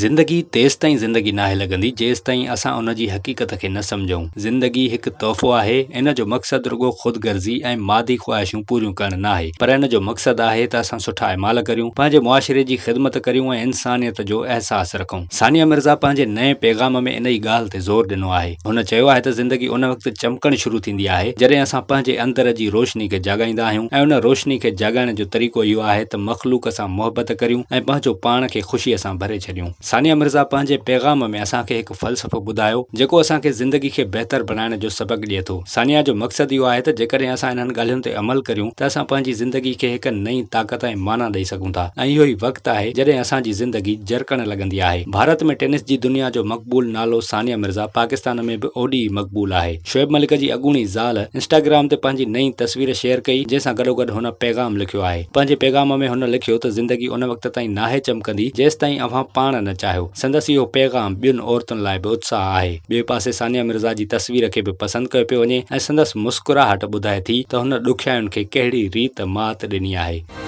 زندگي تيستائين زندگي ناهي لڳندي جيستائين اسان ان جي حقيقت کي نه سمجهون. زندگي هڪ تحفو آهي، ان جو مقصد رڳو خود غرضي ۽ مادي خواهشون پوريون ڪرڻ ناهي، پر ان جو مقصد آهي ته اسان سٺا اعمال ڪريون، پنهنجي معاشري جي خدمت ڪريون ۽ انسانيت جو احساس رکون. ثانيه مرزا پنهنجي نئين پيغام ۾ ان ئي ڳالهه تي زور ڏنو آهي. هن چيو آهي ته زندگي ان وقت چمڪڻ شروع ٿيندي آهي، جڏهن اسان پنهنجي اندر جي روشني کي جاڳائيندا آهيون ۽ ان روشني کي جاڳائڻ جو طريقو اهو آهي ته مخلوق سان محبت ڪريون ۽ پنهنجو پاڻ کي خوشيء سان ڀري ڇڏيون. ثانيه مرزا پنهنجي پيغام ۾ اسان کي هڪ فلسفو ٻڌايو، جيڪو اسان کي زندگي کي بهتر بڻائڻ جو سبق ڏئي ٿو. ثانيه جو مقصد اهو آهي ته جيڪڏهن اسان انهن ڳالهين تي عمل ڪريون ته اسان پنهنجي زندگي کي هڪ نئين طاقت ۽ معنيٰ ڏئي سگهون ٿا ۽ اهو ئي وقت آهي جڏهن اسان جي زندگي جرڪڻ لڳندي آهي. ڀارت ۾ ٽينس جي دنيا جو مقبول نالو ثانيه مرزا پاڪستان ۾ به اوڏي ئي مقبول آهي. شعيب ملڪ جي اڳوڻي زال انسٽاگرام تي پنهنجي نئين تصوير شيئر ڪئي جنهن سان گڏوگڏ هن پيغام لکيو آهي. پنهنجي پيغام ۾ هن لکيو ته زندگي ان وقت تائين ناهي چمڪندي جيستائين اوهان پاڻ نه چاهيو. سندس اهو پيغام ٻين عورتن لاء به اتساهه آهي. ٻئي پاسي ثانيه مرزا جي تصوير کي به پسند ڪيو پيو وڃي ۽ سندس مسڪراهٽ ٻڌائي ٿي ته هن ڏکيائين کي ڪهڙي ريت مات ڏني آهي.